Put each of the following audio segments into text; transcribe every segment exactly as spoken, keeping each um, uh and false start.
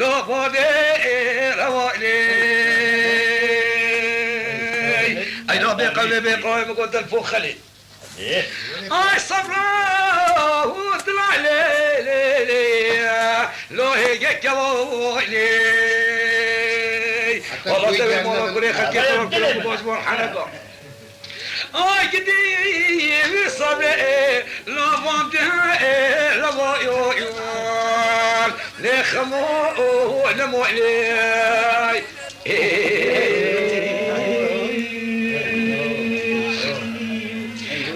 Lo vadê rewa lê. Ey la bê qewlê bê qawê min got telefon xelê. Ay sabra û dila lê lê lê. Lo hêge kewa lê. Wala devê mala gurê xelkê xewa gurê xwe baş wan heneka. Ay gidî wî sabrê lavan de lava yo yo. Lê xemo lemo lê.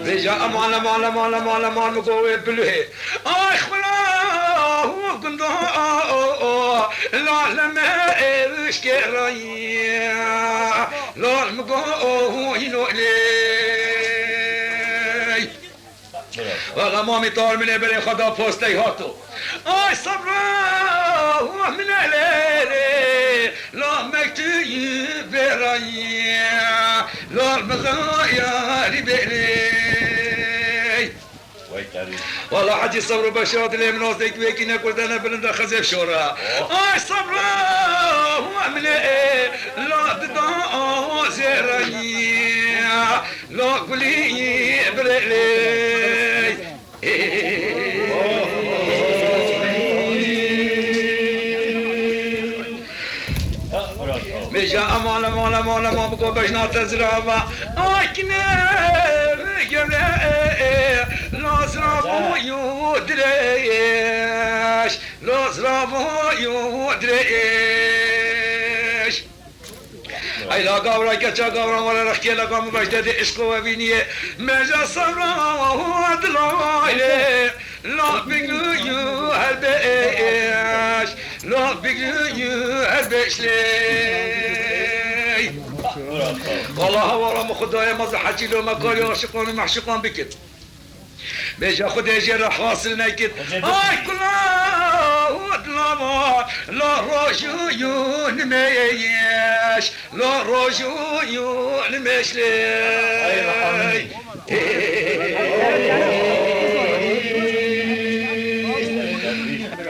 Vêca eman, eman, eman, eman, eman, min go wê bilûhê. Ay xwela, hu gunda, la leme êrişkê rayî. La min go, hu hîno lê. Wela mamî tar min ê berê xwe da postey hato. Ay sabra, hu min e lê lê. La mektûyî bê rayî. La min go yarî bê lê. Wala Hecî Sabr û Beşar dilê min az dek wekî ne kurdene bilind e xezê şora. Ay Sabra, hu emine e, la dida zêrayî, la gulî birelê. Mêja eman, eman, eman, eman, biko bejna te zirava. Ay kine gevre, la ziravo yo dirêj, la ziravo yo dirêj. Ay la gavra keça gavra wala rextiye la gam bejde de işko ve viniye. Mêja sabra wa dilayê. La bigû her beş, la bigû her beş ley. Wala hawara min Xwedayê me zehecî lo me karê aşiqan û meşiqan bikit. Bêje Xwedê jê re hasil nekit. Ay kula û Lava, la roju yu nimêş, la roju yu nimêş lê.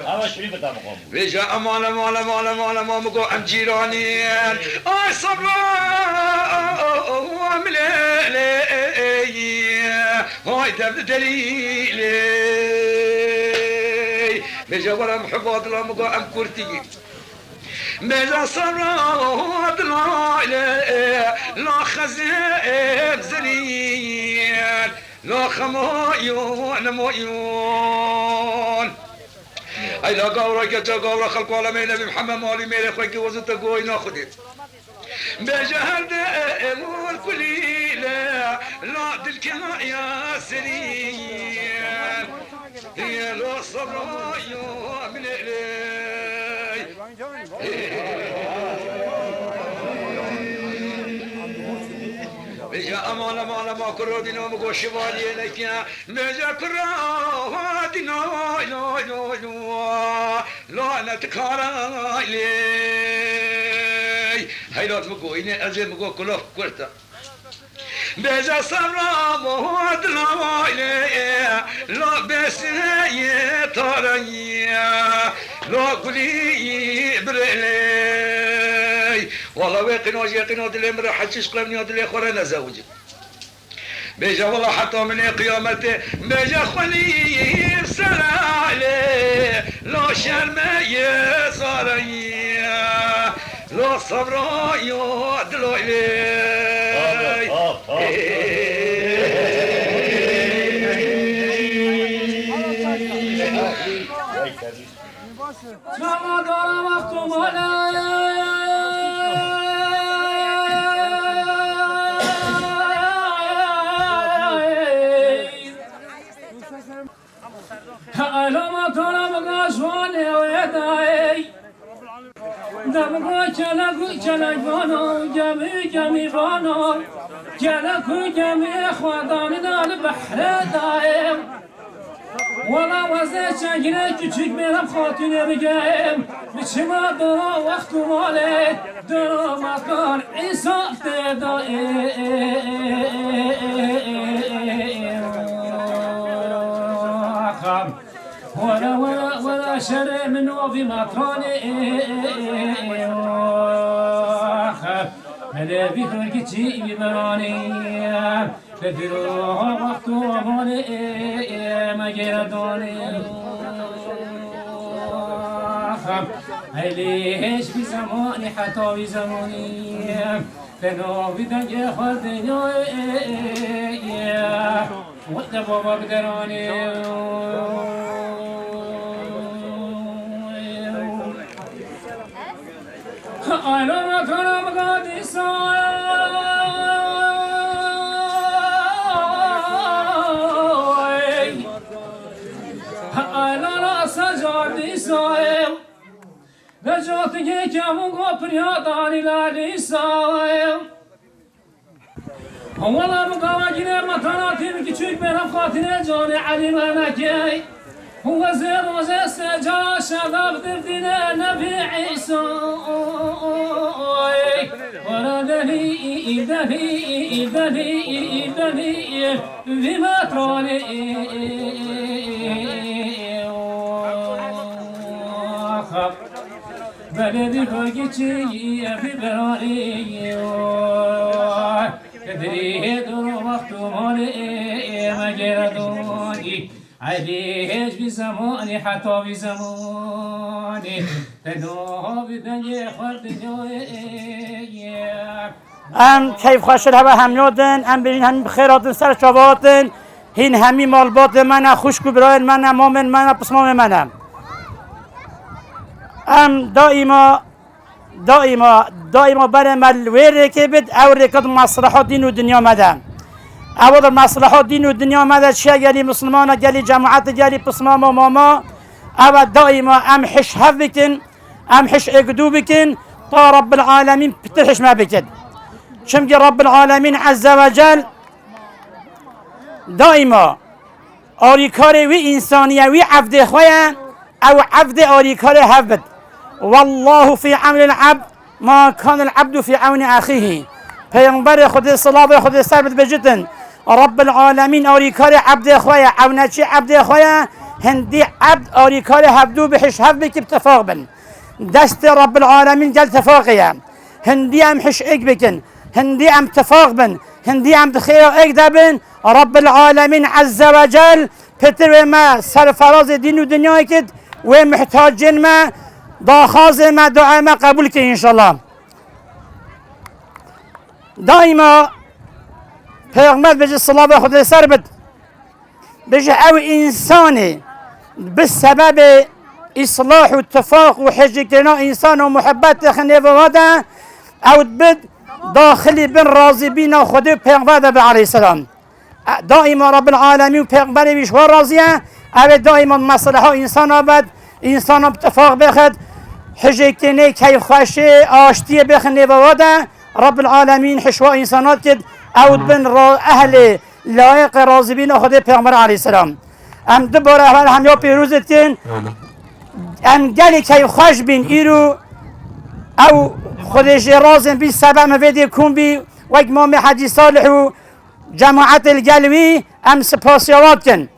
Ama şurayı bir daha mı koyalım? Vêja eman, eman, eman, eman, eman, min got em cîranî in. Ay sebra, min lê, lê, hay dev delîlê. Vêja were em hiba dila, min got em kurtî. Vêja sebra dila lê, la xezê em zerîn, la xema yo, nemo yon. Ey la gawra, keça gawra, xelk alemê Nebî Mihemed malî mêrê xwe ki wezû te goyna Xwedê. Bêje her de ewil kulî le, la dilkena ya serî. Diye la sabra ya min eley. Bêje eman, eman, eman, kuro dîno min go şivaliyê neke. Bêje kura dîno, lo, lo, lo. Lanet kara lê. Heyrat min go, yine ez ê min go kulof kurta. Bêje sebra bo dilawayê, la beseye tareye, la gulî bireley. Wala wê qîno jê qîno dilê min re heçiş qewniya dilê xwe re nezewicim. Bêje wela heta minê qiyametê, bêje xwelî seralê, la şermeyê zareyê, la sevrayê diloylê. Aferin, aferin. Çawa dara wexto male. Elama dara bıga şuane wedayey. Da bıga kelek, kelek vano, gemi, gemi vano. Kelek, gemi xwedanina li behre dayê. Wela wezê çengine küçük merem xatune bigem. Biçima dora wextu male, dora makan insan te da. Wela, wela, wela şerê min o vî matranê. Hele vî hurgiçî vî beranê. Te diro wexto mane me gêre dane. Eylê hêj vî zemanî heta vî zemanî. Te navî dengê xwe dinyayê. Wexte baba bideranê. Ayna kana bıga dîsa. Ayna sacar dîsa. Necati ke kemû go pirya danî la dîsa. Wela min gava gîne metanatî min küçük benim xatine canê Elî Melekey. Wezê roze seca şeda bi derdine Nebî Îsa. Wera delî, delî, delî, delî, vî metranê. Belê vî xwe giçî, vî berarî. Dirê doro wexto malê me gêre donî. Eylê hêj vî zemanî heta vî zemanî. Te navî dengê xwe dinyayê. Em keyfxweşir heve hemya din, em bêjin hemî bi xêr hatin, ser çava hatin. Hîn hemî malbatê me ne, xwişk û birayên me ne, mamên me ne, pismamê me ne. Em daîma Daîma, daîma berê me li wê rêkê bit, ew rêke di mesleha dîn û dinya me de. Ew di mesleha dîn û dinya me de çiye gelî misilmana, gelî cemaete, gelî pismama mama, ew e daîma em hiş hev bikin, em hiş êkdû bikin, ta Rabbil Alemîn pitir hiş me bikin. Çimkî Rabbil Alemîn Ezze ve Cel daîma Alîkarê wî însaniye, wî evdê xwe ye. Ew evdê alîkarê hev bit. Wallahu fî ewnil ebd ma kanel ebdu fî ewnî exîhî. Peyxemberê Xwedê, silavê Xwedê ser bit, bêjitin, Rabbil Alemîn alîkarê ebdê xwe ye, ewnekî ebdê xwe ye, hindî ebd alîkarê hevdû bi hiş hev bikî bi tifaq bin. Destê Rabbil Alemîn gel tifaqê ye. Hindî em hiş êk bikin, hindî em tifaq bin, hindî em di xêra êk de bin, Rabbil Alemîn Ezze ve Cel pêtir wê me serferazê dîn û dinyayê kit, wê muhtacên me, daxwazê me, duayê me qebûl kê înşallah. Daîma Peyxember bêje, silavê Xwedê ser bit, bêje, ew însanê bi sebebê îslah û tifaq û hêjîkirina însan û muhebbet dixin nêva de, ew dibit daxilî bin razîbîna Xwedê û Peyxember de bi aleyhisselam. E, daîma Rabbil Alemîn û Peyxemberê wî ji we razî ye. Ew ê daîma mesleha însana bed, însana bi tifaq bêxit, hijêkê nê keyfxweşê, aştiyê bêxin nêva we de. Rabbil Alemîn hişwa însana dikit, ew dibin ra-, ehlê layiqê razîbîna Xwedê Peyxember aleyhisselam. Em dubare heval hemiya pêroz dikin. Em gelê keyfxweş bîn îro ew Xwedê jê razin bî, sebeb me vê dê kom bî, wek Mamê Hecî Salih û cemaetê li gel wî em spasiya wan dikin.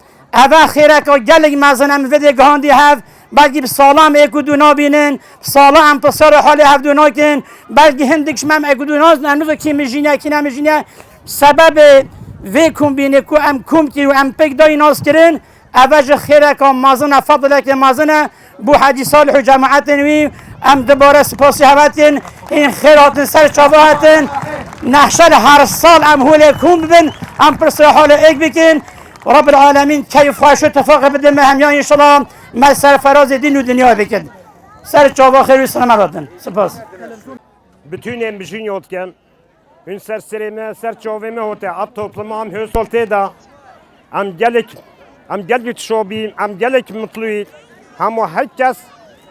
Eve xêreka gelek mezin em vê dê gihandî hev. Belkî bi sala em êk û du nabînin, bi sala em pirsiyara halê hevdû nakin. Belkî hindik ji me em êk û du nazin, em nizo kî mijîne, kî ne mijîne. Sebebê vê kombînê ku em kom kir û em pêk dayî nas kirin, eve ji xêreka mezin e, fedleke mezin e. Bo Hecî Salih û cemaetên wî em dubare spasî hev dikin. Hîn xêr hatin, ser çava hatin. Nehşer her sal em holê kom bibin, em pirsê holê êk bikin. Rabbil Alemîn keyf xweş û tifaqê bide me hemiya înşallah. Me serferazê dîn û dinya bikin. Ser çava xêr û selamet hatin. Spas. Bütünên bijîn yot ken. Hûn ser serê me, ser çavê me hote. Ev topluma em hêsol tê de. Em gelek, em gelek şobî, em gelek mutluyî. Hema her kes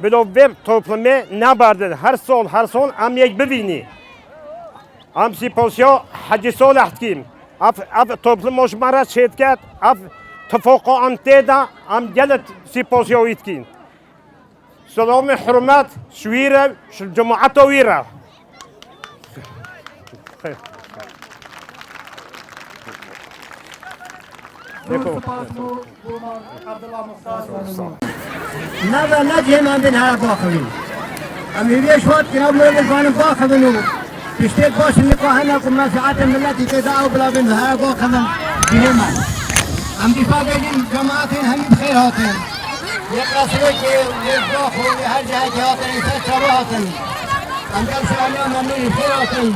bilo vê toplumê neberdin. Her sol, her sol em yek bivînî. Em sîpasiya Hecî Salih dikîn. Ev, ev toplum ji me re çêdiket. Ev tifoqa em tê de, em gelek sîpasiya wî dikîn. Selamê hurmet ji wî re, ji cemaeta wî re. Zor spas bo, bo Abdullah Muxtar. Ne be, ne cihê me bên here baxivîn. Em hêviyê şwat kira, em wê zanin baxivin û tiştêk baş in, niha hene ku menfeetê miletî tê de ew bila bên here baxivin cihê me. Em dîsa bêjin cemaetên hemî bi xêr hatin. Yê Qesrokê, yê Zaxo, yê her cihekê hatin, yê ser çava hatin. Em gel şahiniya me nûrî xêr hatin.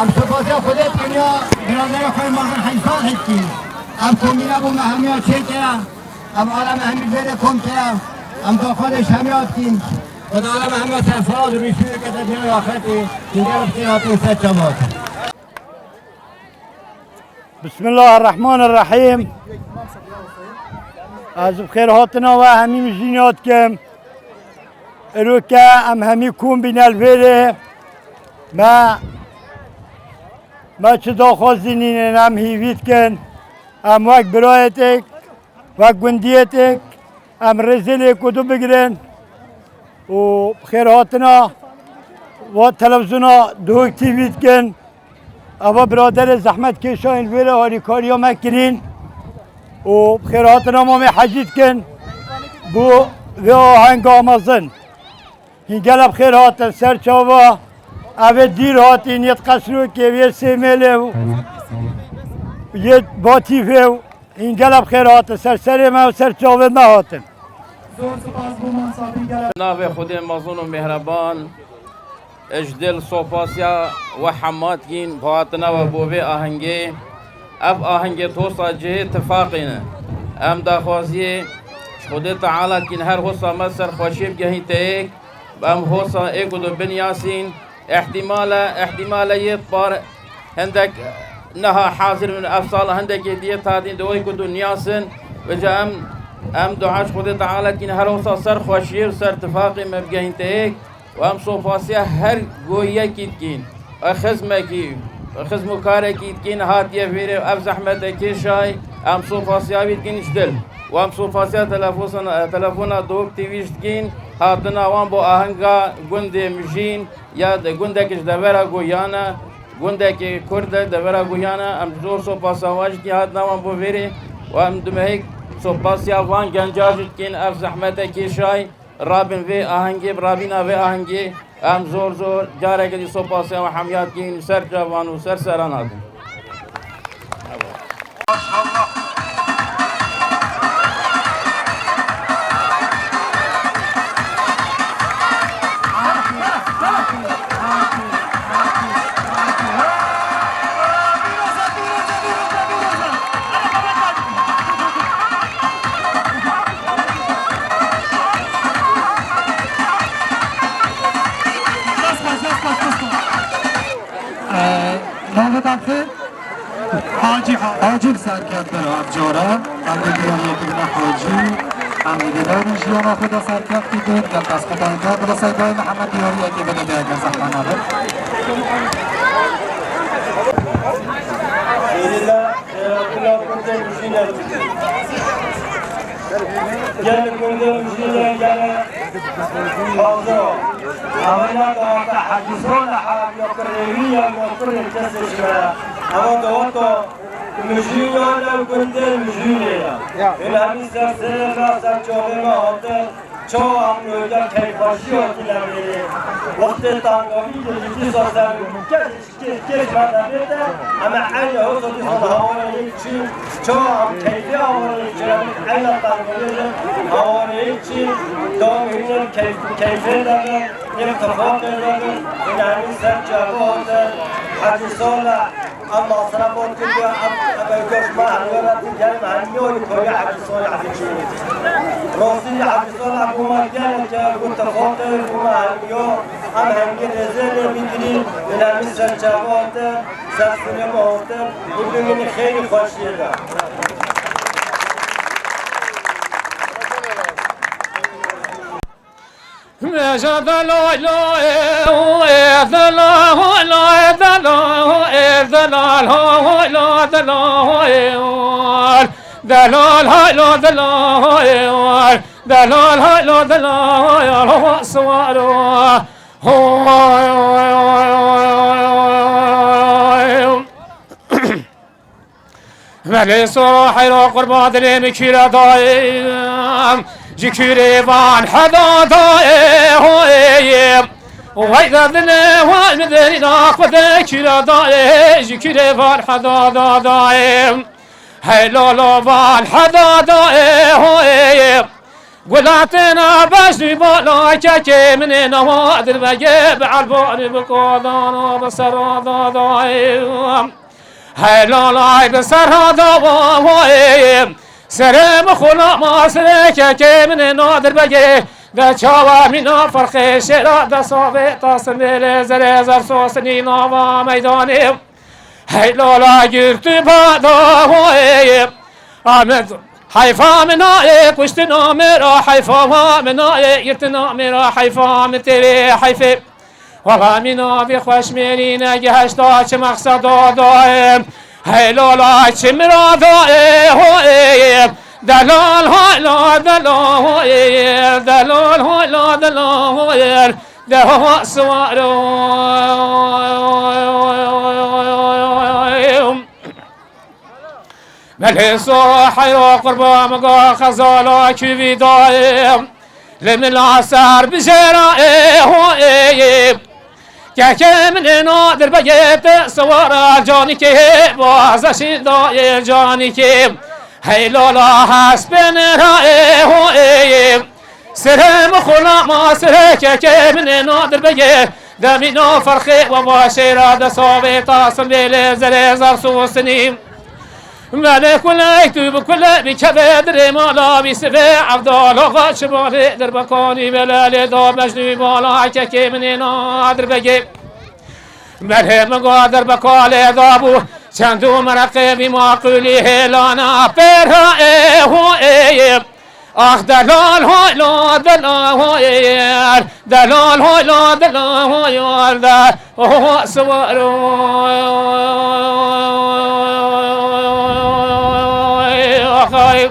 Em supasiya Xwedê dikin ya biradera xwe mezin Hecî Salih dikîn. Ev kombîne bo me hemiya çêkiriye. Ev aleme hemî vê de kom kiriye. Em daxwazê ji hemiya dikîn. Xweda aleme hemiya serfiraz û rîşû kete dinya axirtê. Hîn gel bi xêr hatin, ser çava hatin. Bismillahirrahmanirrahîm. Ez bi xêrhatina we hemî mijîna dikim. Îroke em hemî kom bîne li vêrê. Me, me çi daxwazî nînin, em hîvî dikin. Em wek birayêtek, wek gundiyêtek, em rêzê li yek û du bigirin. Û bi xêrhatina we televîzyona Duhok T V dikin. Eva biraderê zehmet kêşayên vê re harîkariya me kirîn û bi xêrhatina Mamê Hecî dikin bo vê ahenga mezin. Hîn gelek bi xêr hatin ser çava. Ev ê dîr hatîn, yê Qesrokê, yê Sêmêlê û yê Batîfê û hîn gelek bi xêr hatin ser serê me û ser çavê me hatin. Zor spas bo Mam Sabî, gelek. Navê Xwedê mezin û mêhreban. Ji dil sopasiya we hema dikîn, bi hatina we bo vê ahengê. Ev ahengê tosa cihê tifaqê ne. Em daxwaziyê ji Xwedê Teala dikîn, her hosa me ser xweşiyê bigehîn te yek. Em hosa êk û du binyasîn. Îhtimale, îhtimale yê par hindek niha hazir bin, ev sal hindekê diyê tadîn di wê ku du niyasin. Vêca em, em dua ji Xwedê Teala dikîn, her hosa ser xweşiyê û ser tifaqê me bigehîn te yek. Û em sopasiya her goyekî dikîn, e, xizmekî, e, xizm û karekî dikîn, hatiye vêrê ev zehmete kêşay, em sopasiya wî dikîn ji dil. Wan sopasiya telefosona, telefona Dok T V jî dikin, hatina wan bo ahenga gundê Mijîn, ya de gundek ji devera Goyan e, gundekê Kurd e, devera Goyan e, em zor sopasa wan jî dikin, hatina wan bo vêrê, û em dimehik sopasiya van genca jî dikin, ev zehmete kêşay, rabin vê ahengê, bi rabîna vê ahengê, em zor zor, careke dî sopasiya wan hemiya dikin, ser çavan û ser seran hatin. Navê te bi xêr? Hacî, Hacî bi serkeftin ev cara. Em ê giran yekî bine Hacî. Em ê giran jiyana xwe de serkeftî bin. Gel destxwedanê te bila Seydayê Mihemed diyariyekê bide de eger zehmet nebe. Êdî de, e, bila Kurdê Mijînê. Gelê gundê Mijînê, gelê hazir. Ew ne dawete Hecî Salih e, ya kurê wî ya, ya kurê kesê ji me ye. Ew daweta Mijînan e, gundê Mijînê ye. Hûn hemî ser serê me, ser çavê me hatin. Çawa em li gel keyfxweşî hatine vêrê. Wextê tengavî de jî dîsa ser kes Kêf, kêf me derdê de, em ê eyne hosa dîsan hawarê yek çî, çawa em keyfê hawarê yek çî, em eyne tengavê de hawarê yek çî, dawam hînin keyf, keyfê de bin, yek tifaqê de bin, yine hemî ser çava hatin, Hecî Salih, em masrafat kiriye, em, em ê goş me hemiya re tî, gelê me hemiya wî koyê Hecî Salih biçî. Rastî Hecî Salih bû me gelek, bû tifaqê, bû me hemiya, Em hemgî rêzê lê bigirîn, min hemî ser çava hatin, ser sinema hatin, û bimînin xeyrî xweşiyê de. Meja delal, delal, delal, delal, delal, delal, delal, delal, delal, delal, delal, delal, delal, swaro. Melê sora heyra qurban dilê min kîre dayê, ji kîrê van heda dayê, hoyê. Wey de dilê wan min derîna xwe de kîre dayê, ji kîrê van heda da dayê. Hey lala van heda dayê, hoyê. Gulatê na beşî bala kekê min ê newa dirbegê bi elbanî bi kodana bi serra da dayê. Hey lalay bi serra da wa hoyê. Serê min xula ma serê kekê min ê na dirbegê. De çawa mîna ferqê şêra de savê tasimê lê zerê zer sosinî nava meydanê. Hey lala girtî bada hoyê. Amed heyfa min nayê, kuştina min ra heyfa, wa min nayê, girtina min ra heyfa, min têrê heyfê. Wala mîna vî xweşmêrî negihişta çi mexseda dayê. Hey lala çi min ra dayê hoyê. Delal hoy la delal hoyê. Delal hoy la delal hoyê. De ho swaro. Melê so heyra qurba min ga xezala kivî dayê. Li min la ser bijêra ê ho ê. Keke min ê nadir begê te sewara canikê baza şîn dayê canikê. Hey lala hespên ra ê ho ê. Serê min xula ma serê keke min ê nadir begê. Demîna ferxê we başê ra de savê tasim bê lê zerê zar sosinî. Melê kuley tu bi kule bi keve dirê mala bi sivê evdala xwe çi balê derbekanî bele lê da mecnû bala kekê min ê nadir begê. Melê min ga derbeka lê da bû çendû mereqê bi maqulî hêlana pêra ê ho ê. Ax delal hoy lo delal hoy, delal hoy lo delal hoy, de ho swaro. Axay.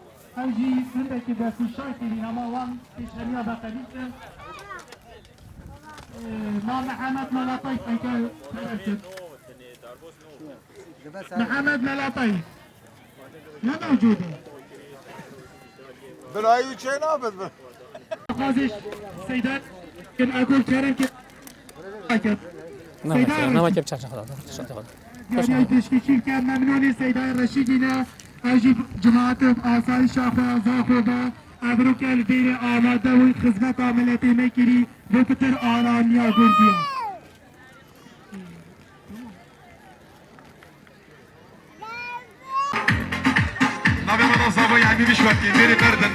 Ew jî hindekî destnîşan kirîn, hema wan pêşeniya veqenî kirin. Ee, Ma Mihemed Melatay peyker teber kir. Mihemed Melatay. Ne mewcûd e? Binayî û çê nabit bi. Xaziş Seyda, kin ekol kerem ki. Nameke, Seyda nameke Reşîd. Çarşa xala, çarşa xala. Diyanî pêşkêşî bike, memnûnî Seyda Reşîdî ne. Ew jî cemaat asayîşa xwe, za xwe da. Evroke li vêrê amade wî xizmeta miletê me kirî, bo pitir aramiya gundî ye. Navê me da Zavoyê Emî Bişwatî, mêrê Berdin.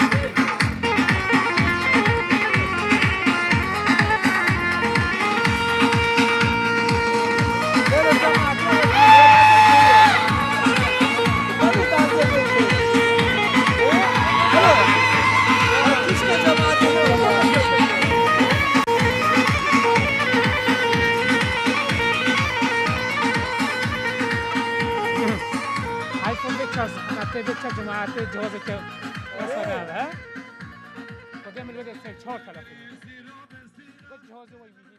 iPhone vê çar zî, heta tê vê çar cemaatê cihazê ke wesa nebe, he? Xwedê min vede ser çar telefon. Vê cihazê wayî.